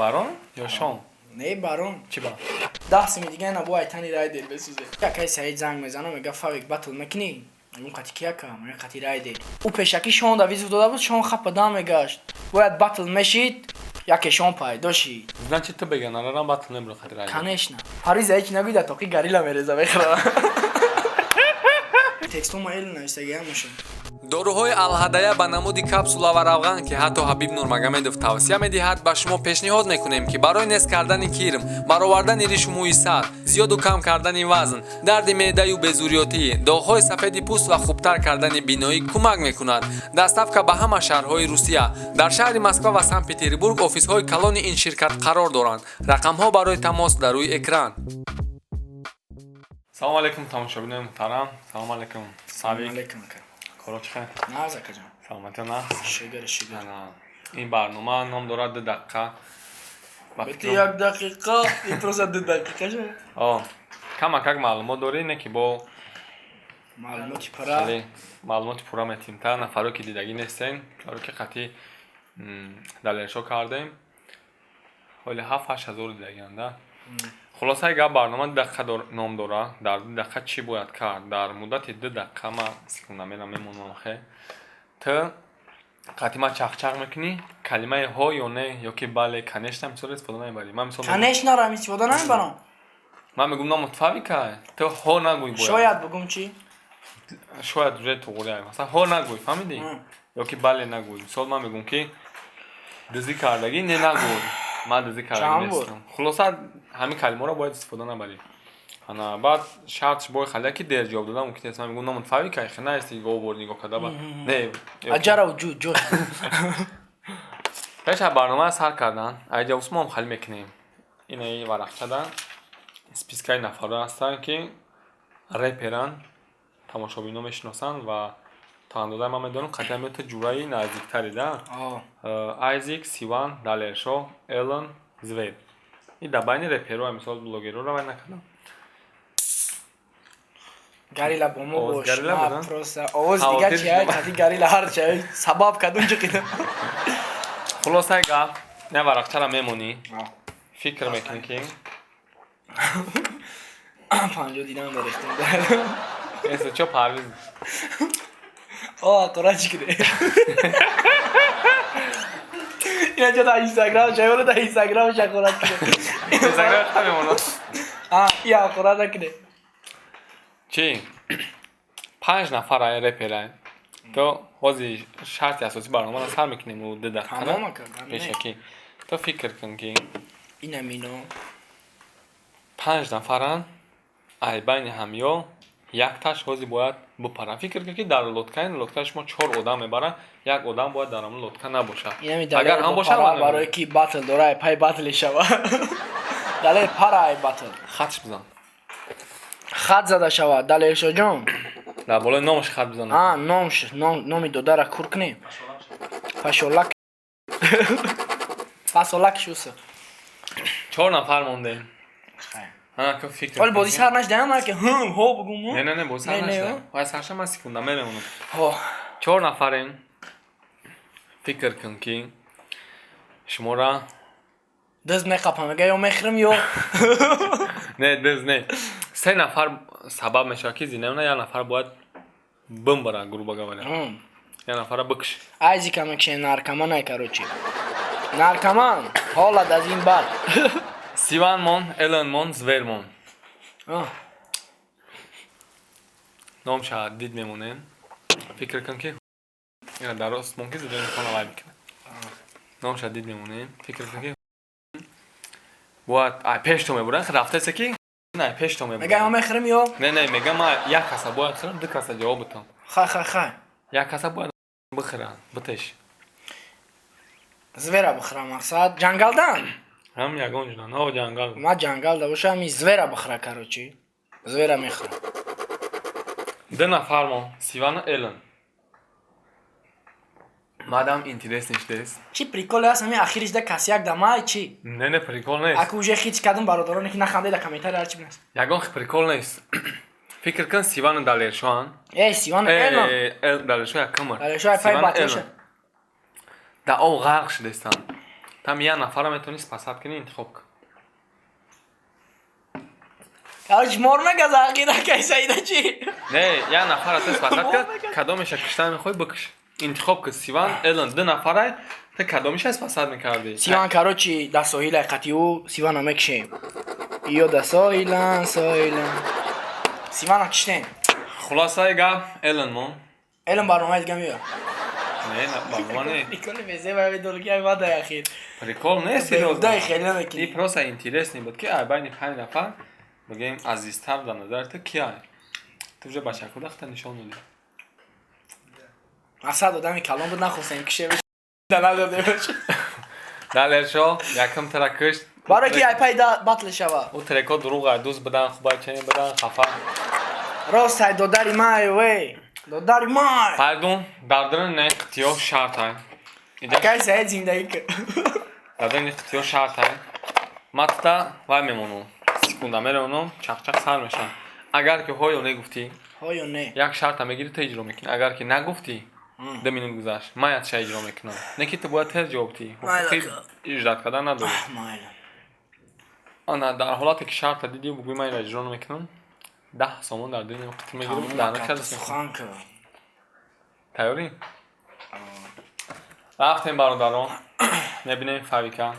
Барон ё Шон? Не, Барон. Чӣ ба? 10 сими дига на бо айтани Райдер бесузе. Якай Саид занг мезана, мега: «Фавик, батл мекунӣ?» Мегум: «Қати ки, яка?» Мега: «Қати Райдер». Ӯ пешакӣ Шон да вызов дода буд, Шон хапа дам мегашт. Бояд батл мешид, яке Шон пайдо шид. Значит, ту беганарарам батл небро қати Райдер. Конечно. Парвиза ҳеч нагӯй, да тоқи горилла мереза, мехӯра. Текстома эл навистагиам мошин. Доруҳои Алҳадая ба намуди капсула ва равған, ки ҳатто Ҳабиб Нурмагомедов тавсия медиҳад, ба шумо пешниҳод мекунем, ки барои нест кардани кирм, баровардани ришу мӯи сар, зиёду кам кардани вазн, дарди меъдаю безурётӣ, доғҳои сафеди пӯст ва хубтар кардани биноӣ кӯмак мекунад. Доставка ба ҳама шаҳрҳои Русия. Дар шаҳри Москва ва Санкт Петербург офисҳои калони ин ширкат қарор доранд. Рақамҳо барои тамос дар рӯи экран. Салому алайкум, тамошобинои муҳтарам. Салому алайкум, Савик. Алайкум, ака. Коро чӣ хел? Нағз, акаҷон. Саломатӣ, нағз? Шугр, шугр. Ана, ин барнома ном дорад «2 дақиқа». Ба Бити фикрам- 1 дақиқа, ин просто 2 дақиқа шуд. О, камакак маълумот дорӣ, не ки бо Маълумоти пура. Хеле маълумоти пурра метиҳем та нафаро, ки дидагӣ нестен, баро ки қатъи Далершо кардем, ҳоли 7-8 ҳазор дидагианда. Хулосаи гап, барнома «2 дақиқа» ном дора. Дар 2 дақиқа чӣ бояд кард? Дар муддати 2 дақиқа ма секундомера мемонам, хе ту қатъи ма чақчақ мекунӣ, калимаи ҳо ё не ё ки бале, конечно мисол истифода намебарӣ. Ман мисол Конечно рам истифода намебарам. Ман мегӯм: «Номут Фавика», ту ҳо нагӯй бояд. Шояд бугум чӣ? Шояд уже туғри, масалан, ҳо нагӯй, фаҳмидӣ? Ё ки бале нагӯй. Мисол, ман мегӯм ки дизӣ кардагӣ, не нагӯй, ман дизӣ кардагӣ Чанд бор? нестам. Хулоса, ҳамин калимаро бояд истифода набарӣ. Ана, баъд шартш бой халия, ки дер ҷавоб додан мумкин нест. Ман мегӯм: «Номут Фавика», хе наисти бор нигоҳ карда ба не Аҷара вуҷуд ҷош. Пеш аз барнома сар кардан айҷа усмон хали мекунем. Инаи варақчада спискаи нафаро ҳастанд, ки реперанд, тамошобино мешиносанд ва то андозаи ман медонам, қатъиан меота ҷураи наздиктари да. Айзик, Сиван, Далершо, Элон, Звер. И дар байни реперо, мисол, блогерора вай накардам. Горилла бо мо Овоз бош. горилла Ма буд, а? Просто овоз дига Хавотир чи ай шудам. Қати горилла ҳар чи ай сабаб кадум ҷиқида. Хулосаи гап, не, варақчара мемонӣ, фикр мекунӣ, ки 50 динам дорехтем. Эсо чо, Парвиз? О, ақора чӣ киде? Ина ҷо дар Инстаграм шайвора, дар Инстаграм шақорат киде. Инстаграм хата мемонад. А, и ақора накиде. Чӣ, панҷ нафар ай реперай, то ҳози шарти асосии барномаро сар мекунем 2 дақиқа. Тамом, ака, гап не. Пешакӣ то фикр кун, ки Ина мино. панҷ нафаранд, ай байни ҳамё якташ ҳози бояд бипарад. Фикр кун, ки дар лодка, ин лодка шумо чор одам мебаранд, як одам бояд дар ҳамон лодка набошад. Инами Агар ҳам бошад, ман барое ки батл дора, ай пай батле шава. Далер пара ай батл. Хатш бизан. Хат зада шавад, Далершоҷон. Дар болои номаш хат бизан. А, номш, номи додара кур кунем. Пашолак. Пасолак шуса. Чор нафар мондем. Ана, ки фикр Вале бозӣ сар нашдаям, ман ки ҳм ҳо бугум. Не, не, не, бози сар Не, не, нашда. о? Вай сарша ман секунда мемонам. Ҳо. Чор нафарем, фикр кун, ки шумора Дыз меқапам, мега ё мехӯрам, ё Не, дыз не. Се нафар сабаб мешавад, ки зинамна як нафар бояд бимбара, грубо говоря, як нафара бикш. Айзика мекшен, наркоман ай, короче. Наркоман, ҳолат аз ин бад. Сиван мон, Элон мон, Звер мон. Номша дид мемонем. Фикр кун, ки ина дар рост мон, ки зидони хона вай мекунад. Номша дид мемонем. Фикр кун, ки бояд ай пеш то мебурад, рафтасе, ки ай пеш то Мега ё мебурад. мехӯрам, ё Не, не, мега: «Ма як каса бояд хӯрам», ду каса ҷавоб битам. Хай, хай, хай. Як каса бояд бихӯрад, битеш. Звера бихӯрам, мақсад ҷангалдан. Ҳам ягон ҷуна но ҷангал. Ма ҷангал да бошам, и звера бихӯра, короче. Звера мехӯрам. Ду нафар мон, Сивану Элон. Мадам интересный шдест. Чӣ приколе аст ҳамин ахириш да касяк да май чӣ? Не, не, прикол нест. Аку уже хич кардам, бародароне ки нахандед, да комментарий ҳарчи бинас. Ягон прикол нест. Фикр кун, Сивану Далершоан. Э, Сиван Элон. Далершо якамар. Далершо ай пай батлша. Да об ғарқ шудестанд. Там як нафара метавонӣ спасать кунӣ, интихоб кун. Короче, мор мегаза ақира кай Саида чи? Не, як нафара ту спасать кун, кадомеша киштан мехоҳӣ, бикш. Интихоб кун, Сиван, Элон, ду нафарай, ту кадомеша спасать мекардӣ? Сиван, короче, да соҳилай қати ӯ Сивана мекшем. Ё да соҳилан, соҳилан. Сивана киштем. Хулосаи гап, Элон мон. Элон барномаи дига меояд. Не, барнома не. Приколи безе ва медонӣ ки ай вадай ахир. Прикол не, серьёзно. Дай хеле мекунӣ. И просто интересный буд, ки ай байни панҷ нафар бигем, азизтар дар назари ту ки ай? Ту уже бачакуда хата нишон додӣ. Мақсад одами калон буд, нахостем кише да надодемаш. Далершо якум тара кишт. Барои ки ай пай да батл шава. Ӯ треко дурӯғ ай, дӯст будан, хубай, чен будан, хафа. Рост ай, додари май, вей. Додари май. Фаридун, дар даруни не қитиё шарт ай. Акай Саид зиндагӣ кун. Дар даруни қитиё шарт ай. Ма тута вай мемонам. Секунда меронам, чақчақ сар мешавам. Агар ки ҳо ё не гуфтӣ, Ҳо ё не. як шарта мегирӣ, ту иҷро мекунӣ. Агар ки нагуфтӣ, 2 минут гузашт, ман якша иҷро мекунам. Не ки ту бояд тез ҷавоб диҳӣ. Майла. Ҳуқуқи ждать кардан надорӣ. Майла. Ана дар ҳолате ки шарта дидӣ, бугӯи ман инро иҷро намекунам, 10 сомон дар дуни қитӣ мегирам, дар накарда. Сухан кун. Тайёрӣ? Рафтем, бародарон, мебинем Фавика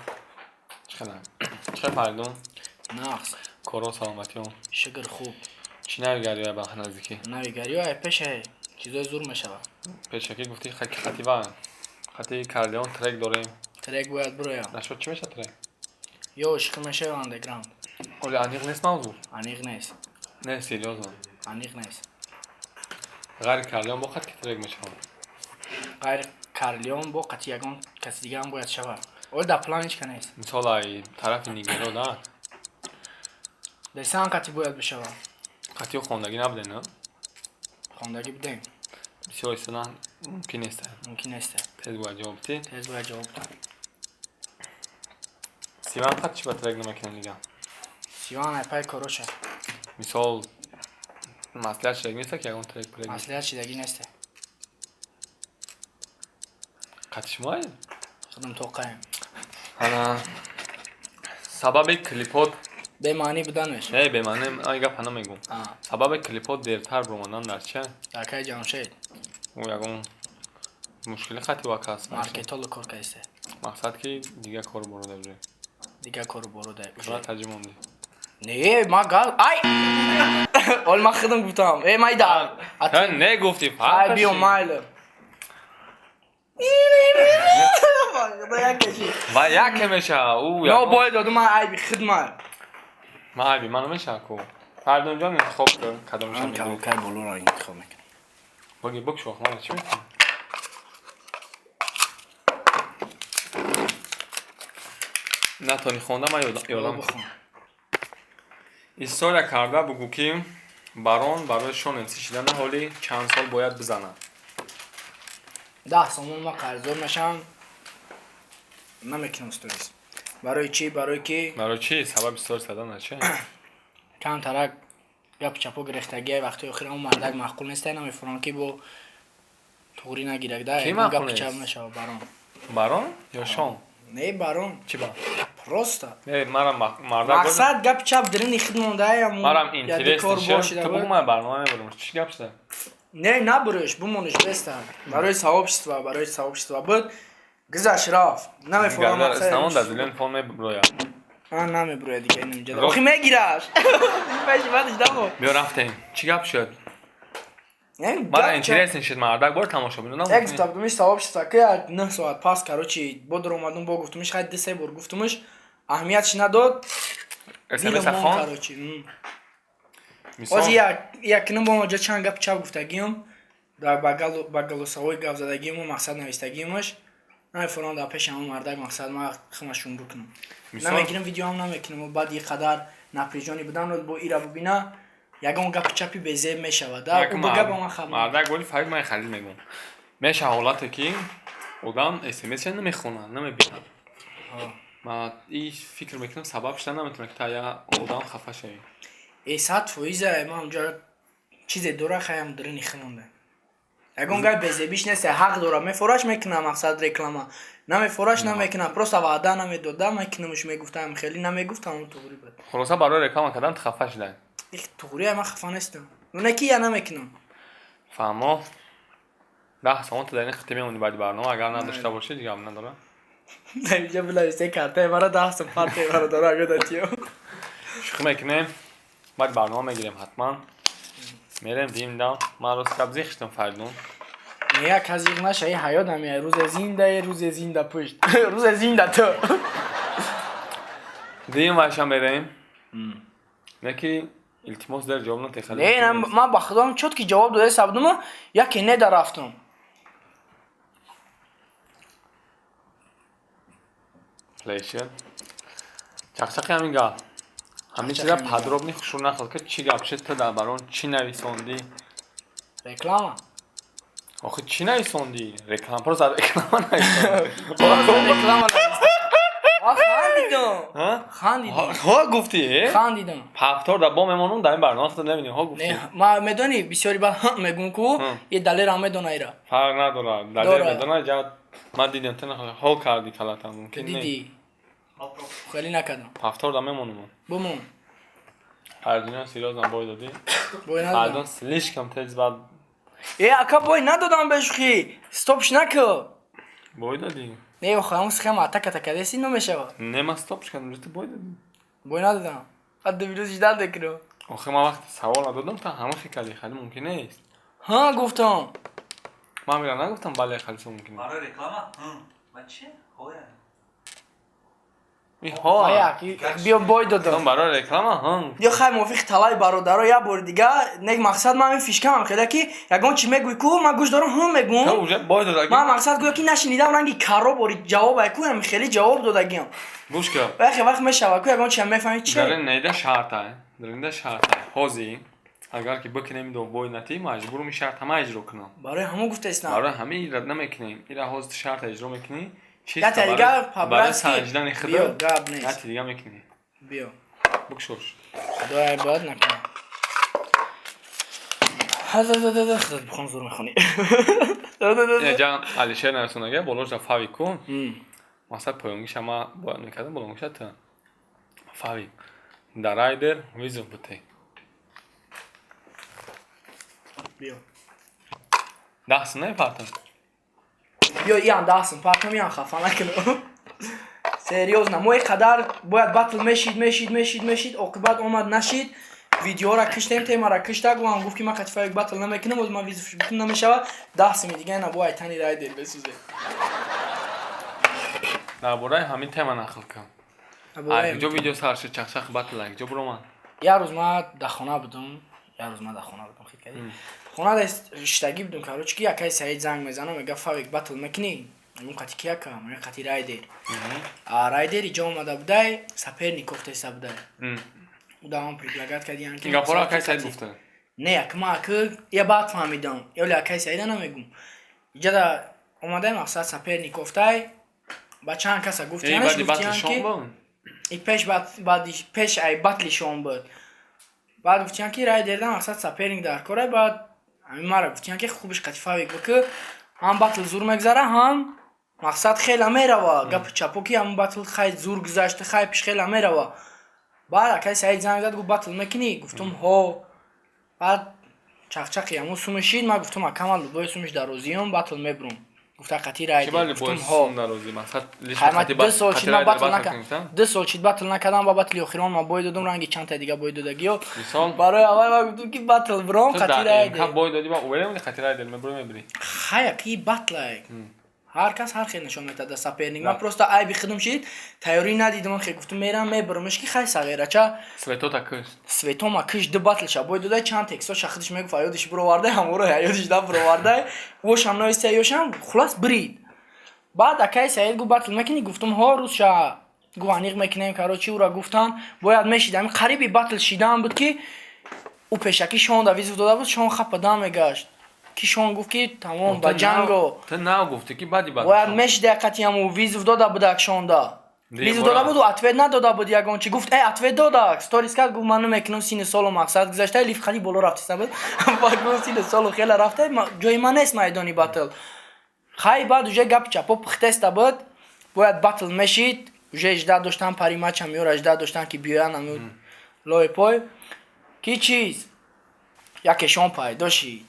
чӣ хела. Чӣ хел, Фаридун? Нақс. Коро, саломатиё? Шукр, хуб. Чӣ навигариё ба наздикӣ? Навигариё ай пешай чизои зур мешавад. Пешакӣ гуфтӣ, хати ва хати Карлеон трек дорем. Трек бояд бирояд. Нашуд, чӣ мешавад трек? Ё ошиқӣ мешава, ё андеграунд. Оли аниқ нест мавзӯъ? Аниқ нест. Не, серьёзно. Аниқ нест. Ғайри Карлеон бо хат ки трек мешавад? Ғайри Карлеон бо қати ягон каси дигаам бояд шавад. Оли дар план ҳеч ка нест. Мисол, ай тарафи нигеро да? Десан қати бояд бишавад. Қатиё хондагӣ набудем, на? Хондагӣ будем. Бисёр истодан мумкин нест. Мумкин нест. Тез бояд ҷавоб диҳӣ. Тез бояд ҷавоб диҳам. Сиван қат чӣ ба трек намекунем дига? Сиван ай пай короша. Мисол, маслиҳат шидагӣ неста, ки ягон трек прек? Маслиҳат шидагӣ несте. Қати шумоае? Худам тоқаем. Ана сабаби клипот Бемаънӣ буданаш. Не, бемаънӣ ай гапа намегӯм. Сабаби клипот дертар баромадан дар чия? Дар кай Ҷамшед. Ӯ ягон мушкили хати ва кас? Маркетолог кор кардиста. Мақсад ки дигар кору борода уже. Дигар кору борода. Чора таҷи мондӣ? Не, ма гал ай оли ман худам гуфтам, э майда. Не гуфтӣ. Ай биё, майли. Ва яке мешава ӯ. Но бояд додум, ман айби хидмат. Ман айби ман намешава ку. Фардунҷон, интихоб кун, кадомаша мегӯӣ. Кай болоро интихоб мекунам. Боги бикшо, ман чӣ мекунам? Натони хонда, ман ёрдам. Бихон. История карда бугӯ, ки барон барои Шон МС шидана ҳоли чанд сол бояд бизанад. 10 сомон ма қарздор мешавам, намекунам сторис. Барои чӣ? Барои ки Барои чӣ? Сабаби сторис кардан чи? Камтарак гапу чапо гирехтагиай вақтои охир, он мардак маъқул нестай, намефурам ки бо туғрӣ нагирак да. Ки ягон маъқул гапу нест? чап мешава, барон. Барон ё Шон? Не, барон. Чӣ ба? Просто. Не, марам мардак Мақсад гапи чап дирини худ мондаям. Марам интерес шуд. Ту бугӯ, ман барнома мебурам. Чӣ гап шуда? Не, набуриш, бумониш беста. Барои сообщество, барои сообщество буд, гузашт, рафт, намефурам. Исломон дар зилен фон мебурояд. Ман намебуроя дига, инҷа охи мегираш баши баъдаш дамо. Биё, рафтем. Чӣ гап шуд? Мара интересен шуд, мардак бор тамошобинонам. Як гуфта будумиш сообщество ки як 9 соат пас, короче, бодр омадум, бо гуфтумиш, хай ду се бор гуфтумиш, аҳамиятш надод. СМС хон. Короче, ҳозир як якним бо маҷа чанд гап чап гуфтагиам, дар ба голосовой гап задагиему, мақсад навистагиамаш, намефурам дар пеши ҳамон мардак, мақсад ма хима шумбур кунам. Намегирам, видеоам намекунам. Баъд и қадар напряжённый будан бо ира бубина, ягон гапи чапи безеб мешавад. Да гапа ман хабар. Мардак боли фарид, ман халил мегӯм. Меша ҳолате ки одам смс намехонад, намебинад. Ма и фикр мекунам, сабаб шуда наметавонад, ки та я одам хафа шавӣ. Э, 100%, ман унҷа чизе дора, хаям дирини химонда. Ягон гап безебиш нест, ҳақ дора, мефораш мекуна, мақсад реклама. Намефораш намекуна, просто ваъда намедода, мекунамш мегуфтам, хеле намегуфтам, туғри буд. Хулоса, барои реклама кардан ту хафа шудай. Их туғри, ман хафа нестам. Не ки я намекунам. Фаҳмо. 10 сомон ту дар ин қитъа мемонӣ баъди барнома, агар надошта бошӣ, дигар надора. Инҷа билависе картаи мара 10 сом партаи бародаро агодатиё. Шӯхӣ мекунем, баъди барнома мегирем ҳатман. Мерем дим дам. Ман рост гап зиқ шудам, Фаридун. Не, як зиқ наша, и ҳаёт ҳамия, рӯзе зинда, рӯзе зинда пушт. Рӯзе зинда ту. Дим вайша мерем. Не ки илтимос дар ҷавоб натехали. Не, ман ба худом чётко ҷавоб дода сабдума, яке не дарафтам. Плейшер. Чақчақи ҳамин гап. Ҳамин чиза подробно хушрӯ нақл кард, чӣ гап шуд, ту дар барон чӣ нависондӣ? Реклама. Охи чӣ нависондӣ? Реклама, просто реклама нависондӣ. Реклама нависондӣ. Хандидам. Хандидам. Ҳо гуфтӣ? Хандидам. Ҳафтор дар бо мемонум дар ин барнома худат намебинӣ. Ҳо гуфтӣ. Ма медонӣ бисёри ба мегӯм ку, е Далерам медона ира. Фарқ надорад. Далер медона, ҷа ман дидам ту ҳо кардӣ калатам мумкин не. Дидӣ. Хеле накардам. Ҳафтор да мемонум. Бимон. Фаридунҷон, серьёзно бой додӣ? Бой надодам. Фаридун слишком тез бад. Э, ака, бой надодам бешухӣ. Стопш накӣ. Бой додӣ? Не, охо, ҳамон схема атака такадеси намешавад. Не, ман стопш кардам, ту бой додӣ. Бой надодам. Ҳадда вирус ждал мекунам. Охи ман вақти савол надодам, ту ҳама хел кардӣ, хеле мумкин нест. Ҳа, гуфтам. Ман мира нагуфтам, бале, хеле мумкин нест. Барои реклама? Ва чи? Ҳоя. Биё бой додам. Барои реклама? Ё хай, мувофиқи талаби бародаро як бори дига не мақсад ман ин фишкамам хеда ки ягон чи мегӯй ку, ман гӯш дорам, ҳм мегӯм. Ман мақсад гӯё ки нашинидам, ранги каро бори ҷавоб ай ку, ам хеле ҷавоб додагиам. Гӯш кар. Вақте вақт мешава ку, ягон чи мефаҳми чи. Дар ин неда шарт ай. Дар инда шарт ай. Ҳозир агар ки бикунем до бой натӣ, маҷбурум ин шарт ҳама иҷро кунам. Барои ҳамон гуфтаистам. Барои ҳамин ира намекунем. Ира ҳозир шарт иҷро мекунӣ. Яте дига барои санҷидани худо. Биё, гап нест. Яте дига мекунӣ. Биё. Бикшош. Худоя, бояд накунам. Худат бихон, зур мехонӣ. Ҷа Алишер нависонага болоша фави ку. Мақсад поёнгиша ма бояд мекардам, болонгиша ту. Фави. Дар райдер вызов буте. Биё. 10 сум намепартам. Биё, иам 10 сум партам, иам хафа накунам. Серьёзно, мо ин қадар бояд батл мешид, мешид, мешид, мешид, оқибат омад нашид, видеора киштем, темара кишта, гувам гуфт ки ман қатифа як батл намекунам, оз ман вызов битун намешавад, 10 суми дига ина бо айтани райдер бесузе. Дар бораи ҳамин тема нақл кун. Ҷо видео сар шуд, чақчақ батл ҷо буромад? Як рӯз ман дар хона будам, як рӯз ман дар хона будам, хит кардӣ. Хона дар шиштагӣ будам, короче, ки якай Саид занг мезана, мега: «Фавик, батл мекунӣ?» Мегӯм: «Қати ки, яка?» Мега: «Қати Райдер». А Райдер иҷо омада будай, соперник кофтеса будай. Ӯ да ман предлагать кардиян ки Ин гапҳоро акай Саид гуфта? Не, як ма аки я баъд фаҳмидам. Ёли акай Саида намегум. Иҷада омадай, мақсад соперник кофтай, ба чанд каса гуфтиянаш, гуфтиян ки и пеш баъди пеш ай батли шон буд. Баъд гуфтиян ки Райдерда мақсад соперник дар корай, баъд ҳамин мара гуфтиян ки хубиш қати Фавик бикӣ, ҳам батл зур мегзара, ҳам мақсад хела мерава, гапи чапо ки ҳамн батл хай зур гузашта, хай пиш хела мерава. Баъд акай Саид занг зад, гуфт: «Батл мекунӣ?» Гуфтум: «Ҳо». Баъд чақчақи ҳамун сумиш шид, ман гуфтум: «Ака, ман любой сумиш дарозиём, батл мебурам». Гуфта: «Қати Райдер?» Гуфтум: «Ҳо». 2 сол шид ман батл накардам, 2 сол шид батл накардам, ба батли охирон ман бой додум, ранги чандта дига бой додагиё. Барои аввал ман гуфтум ки батл буром қати Райдер. Бой додӣ ба уверен қати Райдер мебурӣ, мебурӣ? Хая ки батлай ҳар кас ҳар хел нишон метад дар соперник. Ман просто айби худам шид, тайёрӣ надидам, хе гуфтум мерам мебурамш ки хай сағирача. Светота киш. Светома киш, ду батлша бой додай, чанд текстоша худаш мегуфт, аёдиш бировардай, ҳаморо аёдиш да бировардай, вошам нависта ёшам, хулас брид. Баъд акай Саид гуфт: «Батл мекунӣ?» Гуфтум: «Ҳо». Рӯзша гу аниқ мекунем, короче, ӯра гуфтан бояд мешид. Ҳамин қариби батл шидаам буд ки ӯ пешакӣ шонда вызов дода буд, шон хапа дам мегашт ки шон гуфт ки тамом, ба ҷанго. Ту нав гуфтӣ ки баъди бояд мешида қати ҳаму вызов дода будак шонда. Вызов дода буду, ответ надода буд ягон чи. Гуфт, ответ дода. Сторис кард, гуфт, ман намекунам, сини солу мақсад гузашта, лифт хали боло рафтиста буд. Баъд гуфт, сини солу хела рафта, ҷои ман нест майдони батл. Хай, баъд уже гапи чапо пухтеста буд. Бояд батл мешид. Уже ждать доштан пари матчам ёра ждать доштан ки биёян ами лой пой. Ки чиз? Яке шон пайдо шид.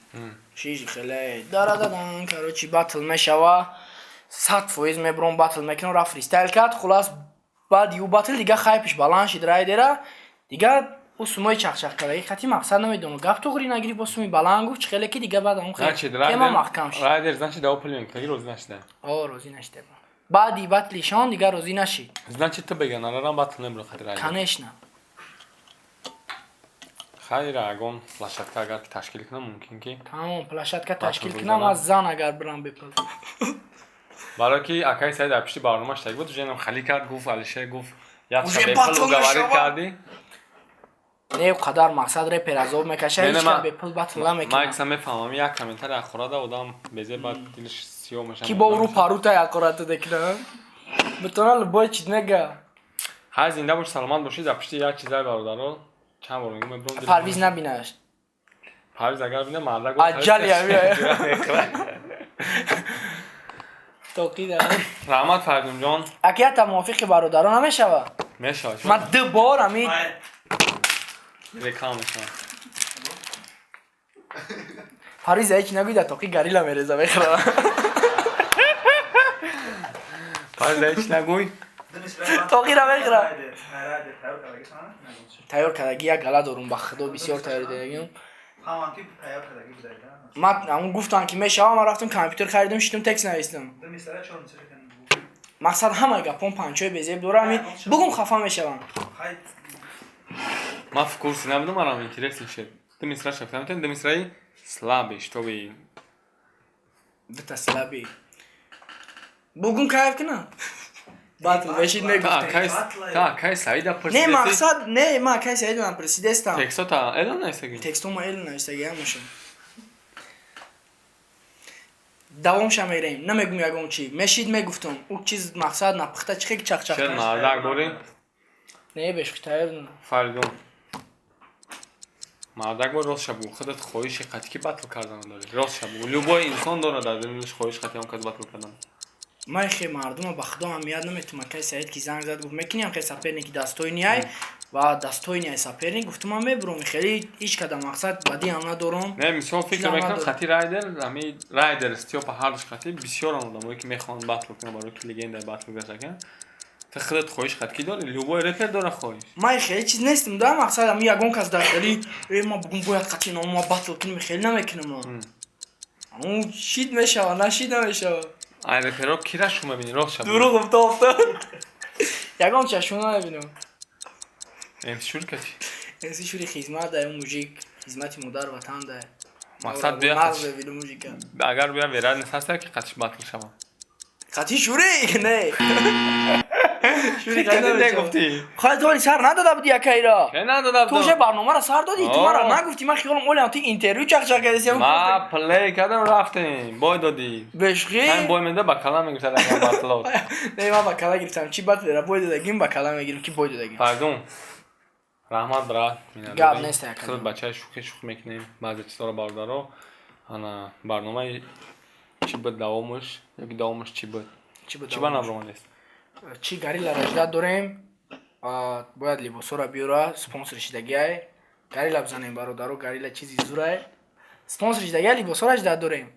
Шижи хеле дарададан, короче, батл мешава. 100% мебуром, батл мекунам, рафт фристайл кард. Хулас, баъд ю батл дига хайпиш баланд шид райдера. Дига ӯ сумои чақчақ кардаги хати мақсад намедонам. Гап туғри нагирифт, бо суми баланд гуфт, чӣ хеле ки дига баъд ҳамон тема маҳкам шид. Райдер, значит, дао пул мекунад, розӣ нашида. О, розӣ нашида. Баъди батли шон дига розӣ нашид. Значит, ту беганарарам батл мебуро хати Райдер. Конечно. Хайр, ягон площадка агар ки ташкил кунам, мумкин ки Тамом, площадка ташкил кунам, аз зан агар бирам бепул. Барои ки акаи Саид дар пишти барномаш так буд, уже хали кард, гуфт, Алишер гуфт, як бепул уговорить кардӣ. Не, қадар мақсад репер азоб мекаша, ҳеч кас бепул батл намекунад. Ман якса мефаҳмам, як комментари ахорада одам безе, баъд дилиш сиёҳ мешавад. Ки бо уру парута ақората декунад. Битона любой чиз мега. Ҳай, зинда бош, саломат бошӣ. Дар пишти як чизай, бародаро, чанд бор мегӯм, мебурам. Парвиз набинаш. Парвиз агар бина, мардак аҷали ами. Тоқида. Раҳмат, Фаридунҷон. Акията мувофиқи бародаро намешава? Мешавад. Ман ду бор ами реклама мешавад. Парвиз ҳеч нагӯй, дар тоқи горилла мереза, мехӯра. Парвиз ҳеч нагӯй. Тоқира мехӯра. Тайёр кардаги як гала дорум, ба худо, бисёр тайёр додагим. Ман ҳамун гуфтам ки мешавам, ман рафтам компютер харидам, шитум, текст навистам. Мақсад ҳамаи гапон панчои безеб дора, ами бугум хафа мешавам. Ман в курсе набудам, марам интересный шед. Ду мисра шафта метавонӣ, ду мисраи слабый, чтобы Дута слабый. Бугум кайф кунам. Батл мешид, мегуфтем. Та акаи Саида пурсидеси? Не, мақсад, не, ман акаи Саида напурсидестам. Текстота элон навистагӣ? Текстома элон навистагӣ ҳамашон. Давомша мерем, намегум ягон чи. Мешид, мегуфтам. Ӯ чиз мақсад напухта чӣ хел чақчақ. Чер мардак борӣ? Не, бешухи тайёр. Фаридун. Мардак бор, рост шабу, худат хоҳиши қатъи ки батл кардан дорӣ. Рост шабу. Любой инсон дорад дар дилаш хоҳиш қатъи он кас батл кардан. Ман хе мардума ба худо аҳамият наметум. Акаи Саид ки занг зад, гуфт, мекунем хе соперники достойный ай ва достойный ай соперник, гуфтум, ман мебурам, хеле ҳеч када мақсад бадӣ ҳам надорам. Не, мисол, фикр мекунам, хати Райдер, ами Райдер, Стёпа ҳардуш хати бисёран одамое ки мехоҳанд батл кунанд, барои ки легендаи батл гашакан. Ту худат хоҳиш қат ки дорӣ? Любой репер дора хоҳиш. Ман хеле чиз нестам да, мақсад ами ягон кас дар хеле ма бугум бояд қати нома батл кунем, хеле намекунам. Ам шид мешава, нашид намешава. Ай реперо кира шу мебинӣ, рост шаб. Дурӯғ гуфта офтод. Ягон чашма намебинам. МС Шури кати? МС Шури хизмат дай, мужик, хизмати модар ватан дай. Мақсад бия нағз мебинам мужика. Агар бия, вероятность ҳаста ки қатиш батл шавам. Қати Шури? Не. Шури қати негуфтӣ? Хай, ту сар надода буди якайра. Ке надода Ту уже барномаро сар додӣ, ту мара нагуфтӣ, ман хиёлам олям ту интервю чақчақ кардӣ. Ма плей кардам, рафтем, бой додӣ. Бешухӣ? Ҳам бой меда, ба кала мегирифтад агар батлот. Не, ман ба кала гирифтам. Чи батлера бой додагим, ба кала мегирим, ки бой додагим. Фаридун, раҳмат, брат. Гап нест, яка. Худ бачаи шӯхӣ шӯхӣ мекунем баъзе чизҳоро, бародаро. Ана барномаи чӣ буд давомаш, ёки давомаш чӣ буд? Чӣ ба набромадест? Чӣ, горилла ражда дорем, бояд либосҳоро биёра, спонсор шидагиай. Горилла бизанем, бародаро, горилла чизи зурай. Спонсор шидагиай, либосҳоро жда дорем.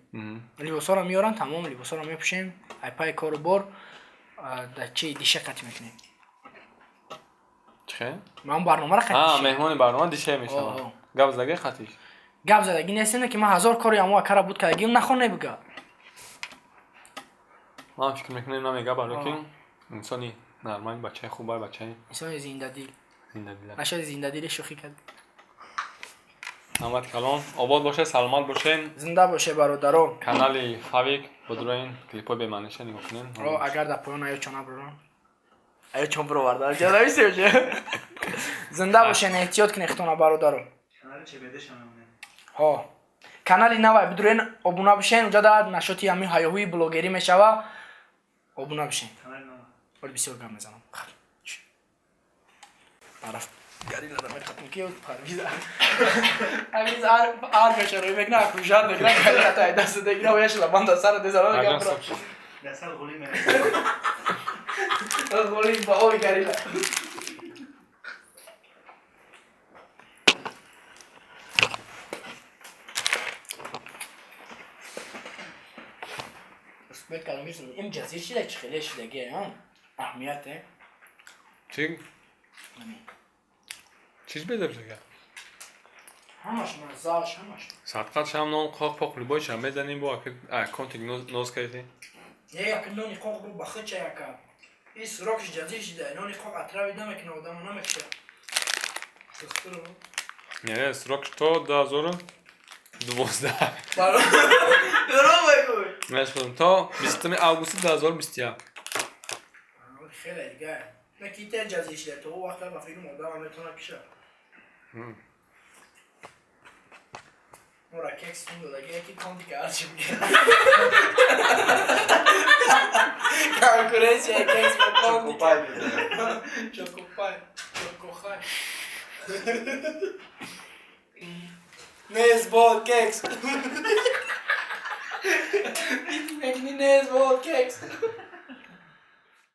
Либосҳоро меёран, тамом, либосҳоро мепӯшем, ай пай кору бор да чи диша қатӣ мекунем. Чихе? Ман барномаро қатӣ. Меҳмони барнома дише мешавад. Гап задаги қатиш? Гап задагӣ нестем, ки ман ҳазор кори амо акара буд кардагим, нахон небига. Ман фикр мекунам, намега, барои ки инсони нормали, бачаи хубай, бачаи инсони зиндадил. Зиндадил. Нашади зиндадили шӯхӣ кард. Раҳмат калон, обод боше, саломат бошен. Зинда боше, бародаро. Канали Фавик бодуроин, клипҳои бемаъниша нигоҳ кунем. Агар дар поён аё чона бурам, аё чон бироварда нависем. Зинда бошен, эҳтиёт кунед хитона, бародаро. Ҳо, канали навай бидурен, обуна бишен, уҷа дар нашоти ҳамин ҳаёҳӯи блогерӣ мешава, обуна бишен. Вале бисёр гап мезанам. Тараф горилла меқатм ки парвиза. Парвиз ар бечаро мекна, акружат мекна, горилла тай даст дегира ва яшла банда сара дезара гап. Дасал ғули ме. Ғули ба ови горилла. Бет кардам гирифтам. Ин ҷазир шида чи хеле шидаги, аҳамияте. Чӣ? Чиз бедор шуда? Ҳамаш маззааш, ҳамаш. Садқат шам нон қоқ поқ любой шам мезанем бо аки контик ноз кардӣ. Не, як нони қоқ бо бахича яка. И срокш ҷазир шида, нони қоқ атрави намекуна, одамо намекуша. Не, срокш то 2012. Дурӯғ мегӯй. Мешхӯрам то 20 августи 2021. Хеле дига. На ки те ҷазир шида, то вақта ба филм одам метавона киша. Мора кекс тун додаги, яки контика ҳарчи мегӯяд. Конкуренсия кекс ба контика. Чокопай, чокохай. Незбол кекс. Мекни незбол кекс.